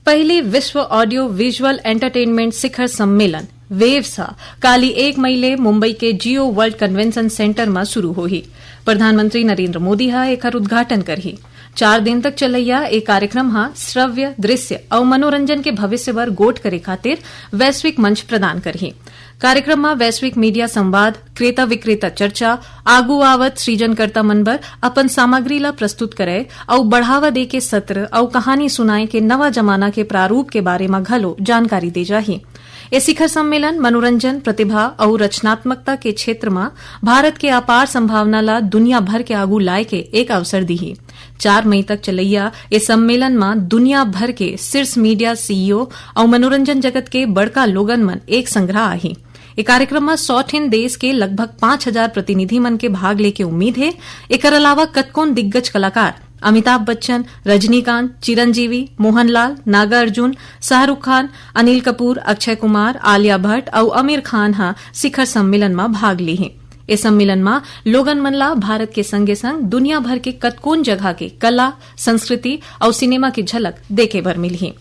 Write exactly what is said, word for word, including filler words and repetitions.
पहिली विश्व audio visual entertainment शिखर सम्मेलन वेव्स ह काली एक मई ले मुंबई के जियो वर्ल्ड कन्वेंशन सेंटर म शुरू होही। प्रधानमंत्री नरेंद्र मोदी ह एखर उद्घाटन करही। चार दिन तक चलैया ए कार्यक्रम ह श्रव्य, दृश्य अउ मनोरंजन के भविष्य बर गोठ करे खातिर वैश्विक मंच प्रदान करही। कार्यक्रम म वैश्विक मीडिया संवाद, क्रेता विक्रेता चर्चा, आगू आवत सृजनकर्ता मन बर अपन सामग्री ला प्रस्तुत करे अउ बढ़ावा दे के सत्र अउ कहानी सुनाए के नवा जमाना के प्रारूप के बारे म घलो जानकारी दे जाही। ए शिखर सम्मेलन मनोरंजन, प्रतिभा अउ रचनात्मकता के क्षेत्र म भारत के अपार संभावना ला दुनिया भर के आगू लाए के एक अवसर दीही। चार मई तक चलैया ए सम्मेलन म दुनिया भर के शीर्ष मीडिया सीईओ अउ मनोरंजन जगत के बड़का लोगन मन एक संघरा आही। ए कार्यक्रम म सौ ठिन देश के लगभग पाँच हजार प्रतिनिधि मन के भाग लेके उम्मीद हे। एकर अलावा कतकोन दिग्गज कलाकार अमिताभ बच्चन, रजनीकांत, चिरंजीवी, मोहनलाल, नागार्जुन, शाहरुख खान, अनिल कपूर, अक्षय कुमार, आलिया भट्ट अउ आमिर खान ह शिखर सम्मेलन म भाग लीही। ए सम्मेलन म लोगन मन ला भारत के संगे संग दुनिया भर के कतकोन जगह के कला, संस्कृति अउ सिनेमा के झलक देखे बर मिलही।